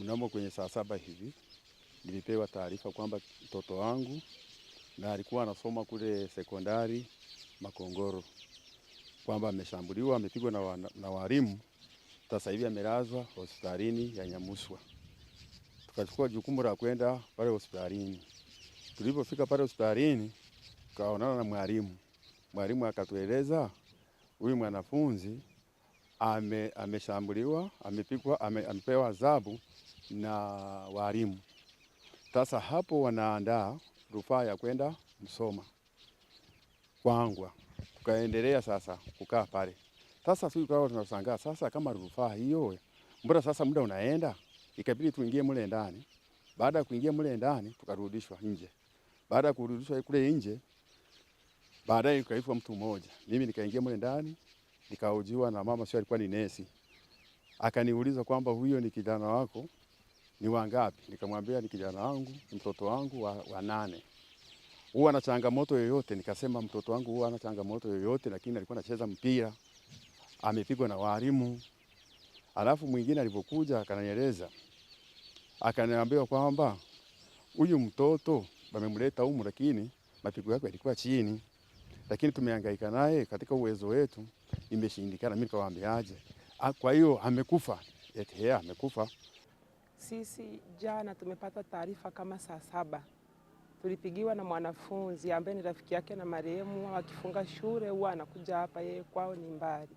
Mnamo kwenye saa 7 hivi nilipewa taarifa kwamba mtoto wangu na alikuwa anasoma kule sekondari Makongoro kwamba ameshambuliwa, amepigwa na walimu, sasa hivi amelazwa hospitalini ya Nyamuswa. Tukachukua jukumu la kwenda pale hospitalini. Tulipofika pale hospitalini tukaonana na mwalimu. Mwalimu akatueleza huyu mwanafunzi ameshambuliwa, amepigwa, amepewa adhabu na walimu. Sasa hapo wanaandaa rufaa ya kwenda Msoma Kwangwa. Tukaendelea sasa kukaa pale. Sasa sisi tukawa tunashangaa sasa kama rufaa hiyo, mbona sasa muda unaenda? Ikabidi tuingie mule ndani. Baada ya kuingia mule ndani tukarudishwa nje. Baada ya kurudishwa kule nje, baadaye ikaitwa mtu mmoja. Mimi nikaingia mule ndani, nikahojiwa na mama, sio alikuwa ni nesi. Akaniuliza kwamba huyo ni kijana wako ni wangapi? Nikamwambia ni kijana wangu, mtoto wangu wa 8. Huwa ana changamoto yoyote? Nikasema mtoto wangu huwa ana changamoto yoyote, lakini alikuwa anacheza mpira, amepigwa na walimu. Alafu mwingine alipokuja akanieleza, akaniambia kwamba huyu mtoto wamemleta humu, lakini mapigo yake yalikuwa chini, lakini tumehangaika naye katika uwezo wetu, imeshindikana. Mimi nikamwambiaje? Kwa hiyo amekufa? Eti yeye amekufa. Sisi jana tumepata taarifa kama saa 7. Tulipigiwa na mwanafunzi ambaye ni rafiki yake na marehemu, akifunga shule huwa anakuja hapa, yeye kwao ni mbali.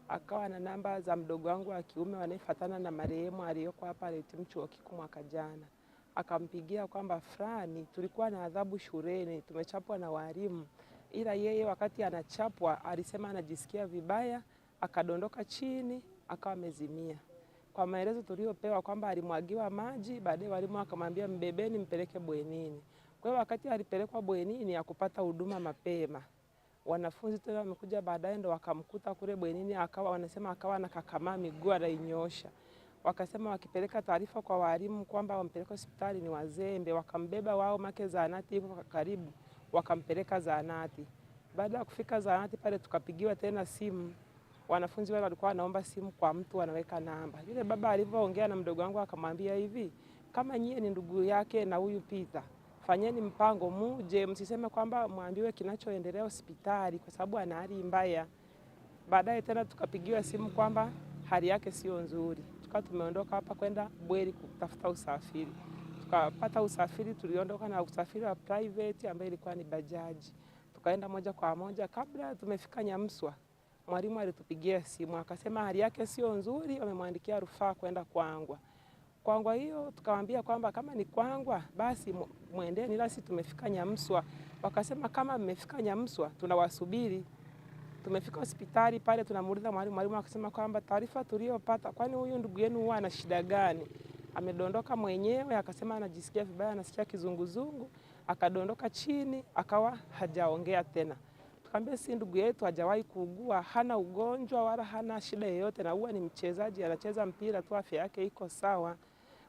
Akawa na namba za mdogo wangu wa kiume wanayefuatana na marehemu aliyoko hapa alihitimu chuo kikuu mwaka jana. Akampigia kwamba fulani tulikuwa na adhabu shuleni, tumechapwa na walimu. Ila yeye wakati anachapwa alisema anajisikia vibaya, akadondoka chini, akawa amezimia. Kwa maelezo tuliopewa kwamba alimwagiwa maji, baadaye walimu akamwambia mbebeni mpeleke bwenini. Kwa hiyo wakati alipelekwa bwenini hakupata huduma mapema. Wanafunzi tena wamekuja baadaye ndo wakamkuta kule bwenini, akawa wanasema akawa anakakamaa miguu anainyosha. Wakasema wakipeleka taarifa kwa walimu kwamba wampeleke hospitali ni wazembe, wakambeba wao make zahanati iko karibu, wakampeleka zahanati. Baada ya kufika zahanati pale tukapigiwa tena simu. Wanafunzi wale walikuwa wanaomba simu kwa mtu anaweka namba. Yule baba alivyoongea na mdogo wangu akamwambia hivi, kama nyie ni ndugu yake na huyu Peter, fanyeni mpango muje, msiseme kwamba mwambiwe kinachoendelea hospitali kwa sababu ana hali mbaya. Baadaye tena tukapigiwa simu kwamba hali yake sio nzuri. Tukawa tumeondoka hapa kwenda Bweri kutafuta usafiri. Tukapata usafiri, tuliondoka na usafiri wa private ambaye ilikuwa ni bajaji. Tukaenda moja kwa moja, kabla tumefika Nyamswa, mwalimu alitupigia simu akasema hali yake sio nzuri, wamemwandikia rufaa kwenda Kwangwa. Kwangwa hiyo tukamwambia kwamba kama ni Kwangwa basi muendeni, ila sisi tumefika Nyamswa. Wakasema kama mmefika Nyamswa tunawasubiri. Tumefika hospitali pale tunamuuliza mwalimu, mwalimu akasema kwamba taarifa tuliyopata, kwani huyu ndugu yenu huwa ana shida gani? Amedondoka mwenyewe, akasema anajisikia vibaya, anasikia kizunguzungu, akadondoka chini, akawa hajaongea tena. Tukamwambia si ndugu yetu hajawahi kuugua, hana ugonjwa wala hana shida yoyote, na huwa ni mchezaji, anacheza mpira tu, afya yake iko sawa.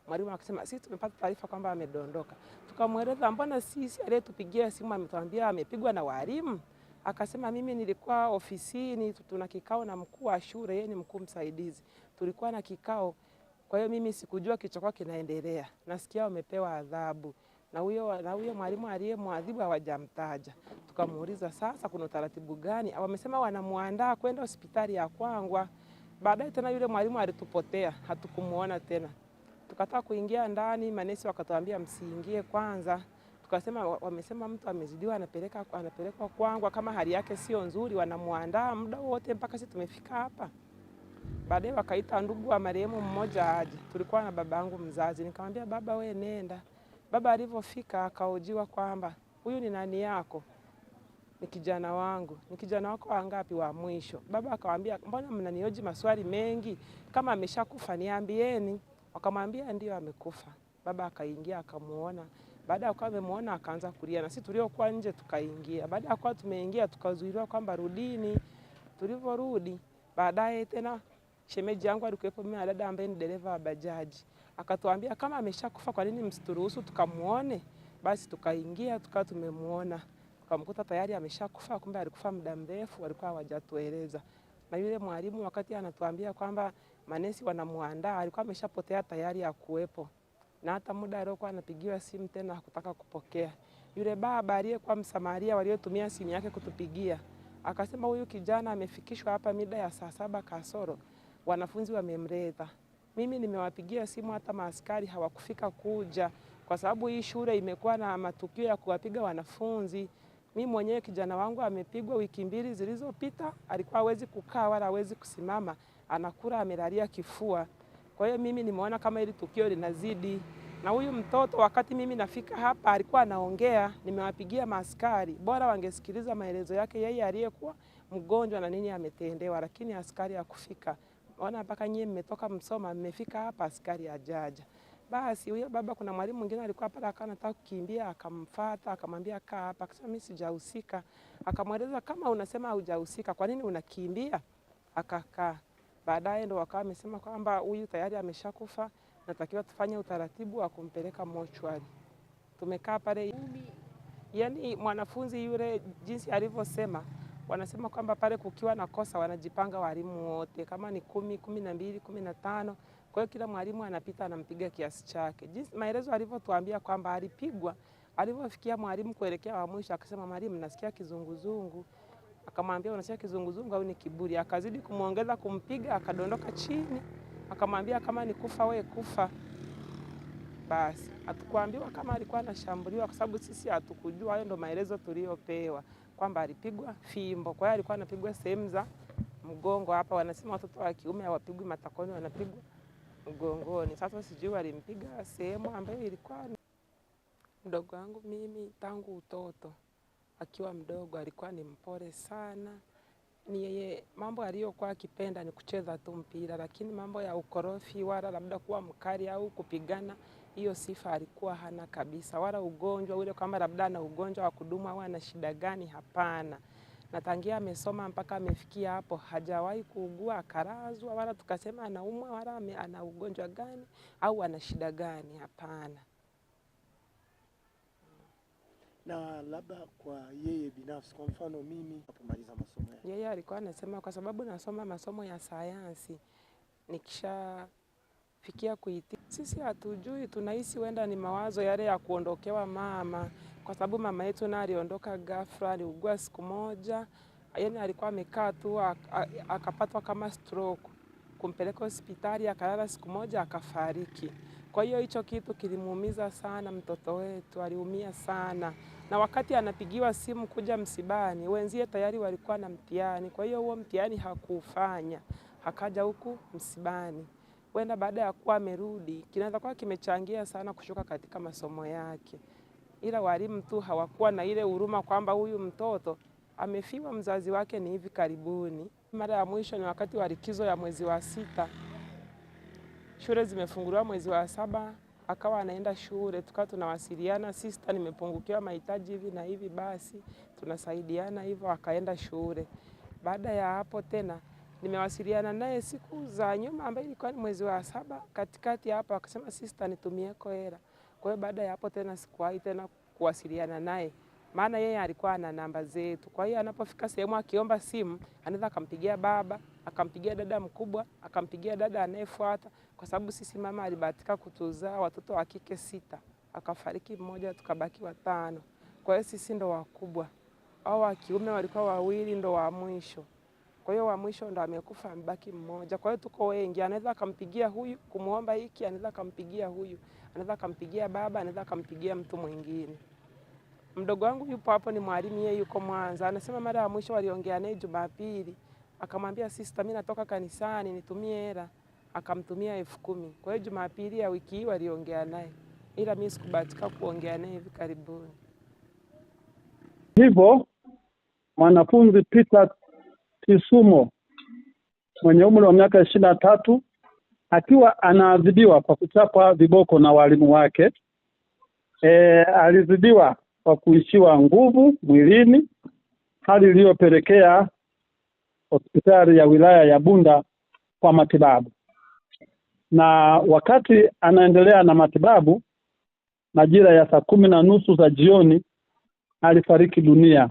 Mwalimu akasema sisi tumepata taarifa kwamba amedondoka. Tukamweleza mbona sisi aliyetupigia simu ametuambia amepigwa na walimu? Akasema mimi nilikuwa ofisini, tuna kikao na mkuu wa shule, yeye ni mkuu msaidizi. Tulikuwa na kikao, kwa hiyo mimi sikujua kilichokuwa kinaendelea. Nasikia wamepewa adhabu. Na huyo mwalimu aliyemwadhibu hawajamtaja. Tukamuuliza sasa kuna utaratibu gani? Wamesema wanamuandaa kwenda hospitali ya Kwangwa. Baadaye tena yule mwalimu alitupotea, hatukumuona tena. Tukataka kuingia ndani, manesi wakatuambia msiingie kwanza. Tukasema wamesema mtu amezidiwa anapelekwa Kwangwa, kama hali yake sio nzuri wanamuandaa muda wote mpaka sisi tumefika hapa. Baadaye wakaita ndugu wa marehemu mmoja aje. Tulikuwa na babangu mzazi. Nikamwambia baba we nenda. Baba alipofika akahojiwa kwamba huyu ni nani yako? Ni kijana wangu. Ni kijana wako wangapi? Wa mwisho. Baba akamwambia mbona mnanioji maswali mengi? Kama ameshakufa niambieni. Wakamwambia ndio amekufa. Baba akaingia akamuona. Baada ya kuwa amemuona akaanza kulia, na sisi tuliokuwa nje tukaingia. Baada ya kuwa tumeingia tukazuiliwa kwamba rudini. Tulivorudi baadaye tena shemeji yangu alikuwepo, mimi na dada ambaye ni dereva wa bajaji. Akatuambia kama ameshakufa kwa nini msituruhusu tukamuone? Basi tukaingia tukawa tumemuona. Tukamkuta tayari ameshakufa, kumbe alikufa muda mrefu, walikuwa hawajatueleza. Na yule mwalimu wakati anatuambia kwamba Manesi wanamuandaa, alikuwa ameshapotea tayari ya kuwepo, na hata muda aliokuwa anapigiwa simu tena hakutaka kupokea. Yule baba aliyekuwa Msamaria waliotumia simu yake kutupigia akasema huyu kijana amefikishwa hapa mida ya 6:45 kasoro, wanafunzi wamemleta. Mimi nimewapigia simu hata maaskari hawakufika kuja, kwa sababu hii shule imekuwa na matukio ya kuwapiga wanafunzi. Mimi mwenyewe kijana wangu amepigwa wiki 2 zilizopita, alikuwa hawezi kukaa wala hawezi kusimama, anakula amelalia kifua. Kwa hiyo mimi nimeona kama hili tukio linazidi. Na huyu mtoto wakati mimi nafika hapa alikuwa anaongea, nimewapigia maaskari, bora wangesikiliza maelezo yake yeye aliyekuwa mgonjwa na nini ametendewa, lakini askari hakufika. Ona mpaka nyie mmetoka Msoma mmefika hapa askari hajaja. Basi huyo baba, kuna mwalimu mwingine alikuwa pale akawa anataka kukimbia, akamfuata akamwambia kaa hapa, akasema mimi sijahusika. Akamweleza kama unasema hujahusika kwa nini unakimbia? Akakaa. Baadaye ndo wakawa wamesema kwamba huyu tayari ameshakufa, natakiwa tufanye utaratibu wa kumpeleka mochwari. Tumekaa pale, yani mwanafunzi yule jinsi alivyosema, wanasema kwamba pale kukiwa na kosa wanajipanga walimu wote, kama ni 10, 12, 15. Kwa hiyo kila mwalimu anapita anampiga kiasi chake. Jinsi maelezo alivyotuambia kwamba alipigwa, alivyofikia mwalimu kuelekea wa mwisho akasema mwalimu nasikia kizunguzungu. Akamwambia unasikia kizunguzungu au ni kiburi? Akazidi kumuongeza kumpiga, akadondoka chini. Akamwambia kama ni kufa we kufa. Basi hatukuambiwa kama alikuwa anashambuliwa kwa sababu sisi hatukujua. Hayo ndo maelezo tuliyopewa kwamba alipigwa fimbo. Kwa hiyo alikuwa anapigwa sehemu za mgongo hapa. Wanasema watoto wa kiume hawapigwi matakoni, wanapigwa mgongoni. Sasa sijui walimpiga sehemu ambayo ilikuwa. Mdogo wangu mimi tangu utoto akiwa mdogo alikuwa ni mpole sana. Ni yeye mambo aliyokuwa akipenda ni kucheza tu mpira, lakini mambo ya ukorofi wala labda kuwa mkali au kupigana, hiyo sifa alikuwa hana kabisa. Wala ugonjwa ule kwamba labda ana ugonjwa wa kudumu au ana shida gani, hapana. Na tangia amesoma mpaka amefikia hapo hajawahi kuugua akalazwa, wala tukasema anaumwa wala ana ugonjwa gani au ana shida gani, hapana. Na labda kwa yeye binafsi, kwa mfano mimi napomaliza masomo yake, yeye alikuwa anasema kwa sababu nasoma masomo ya sayansi, nikishafikia kuhitimu, sisi hatujui, tunahisi huenda ni mawazo yale ya kuondokewa mama, kwa sababu mama yetu naye aliondoka ghafla, aliugua siku moja, yani alikuwa amekaa tu akapatwa kama stroke, kumpeleka hospitali akalala siku moja akafariki. Kwa hiyo hicho kitu kilimuumiza sana mtoto wetu, aliumia sana. Na wakati anapigiwa simu kuja msibani, wenzie tayari walikuwa na mtihani. Kwa hiyo huo mtihani hakufanya, akaja huku msibani. Wenda baada ya kuwa amerudi, kinaweza kuwa kimechangia sana kushuka katika masomo yake. Ila walimu tu hawakuwa na ile huruma kwamba huyu mtoto amefiwa mzazi wake ni hivi karibuni. Mara ya mwisho ni wakati wa likizo ya mwezi wa 6. Shule zimefunguliwa mwezi wa 7, akawa anaenda shule, tukawa tunawasiliana, sister nimepungukiwa mahitaji hivi na hivi, basi tunasaidiana hivyo, akaenda shule. Baada ya hapo tena nimewasiliana naye siku za nyuma ambayo ilikuwa ni mwezi wa 7 katikati hapo, akasema sister nitumieko hela. Kwa hiyo baada ya hapo tena sikuwahi tena kuwasiliana naye, maana yeye alikuwa ana namba zetu. Kwa hiyo anapofika sehemu akiomba simu anaweza akampigia baba, akampigia dada mkubwa, akampigia dada anayefuata, kwa sababu sisi mama alibahatika kutuzaa watoto wa kike 6, akafariki mmoja tukabaki 5. Kwa hiyo sisi ndo wakubwa, hao wa kiume walikuwa 2 ndo wa mwisho. Kwa hiyo wa mwisho ndo amekufa, mbaki mmoja. Kwa hiyo tuko wengi, anaweza akampigia huyu kumuomba hiki, anaweza akampigia huyu, anaweza akampigia baba, anaweza akampigia mtu mwingine. Mdogo wangu yupo hapo, ni mwalimu, yeye yuko Mwanza. Anasema mara ya mwisho waliongea naye Jumapili, akamwambia sister mimi natoka kanisani nitumie hela, akamtumia 10,000. Kwa hiyo Jumapili ya wiki hii waliongea naye, ila mimi sikubahatika kuongea naye hivi karibuni. Hivyo mwanafunzi Peter Tisumo mwenye umri wa miaka 23 akiwa anaadhibiwa kwa kuchapwa viboko na walimu wake, alizidiwa kwa kuishiwa nguvu mwilini, hali iliyopelekea hospitali ya wilaya ya Bunda kwa matibabu. Na wakati anaendelea na matibabu, majira ya 10:30 za jioni alifariki dunia.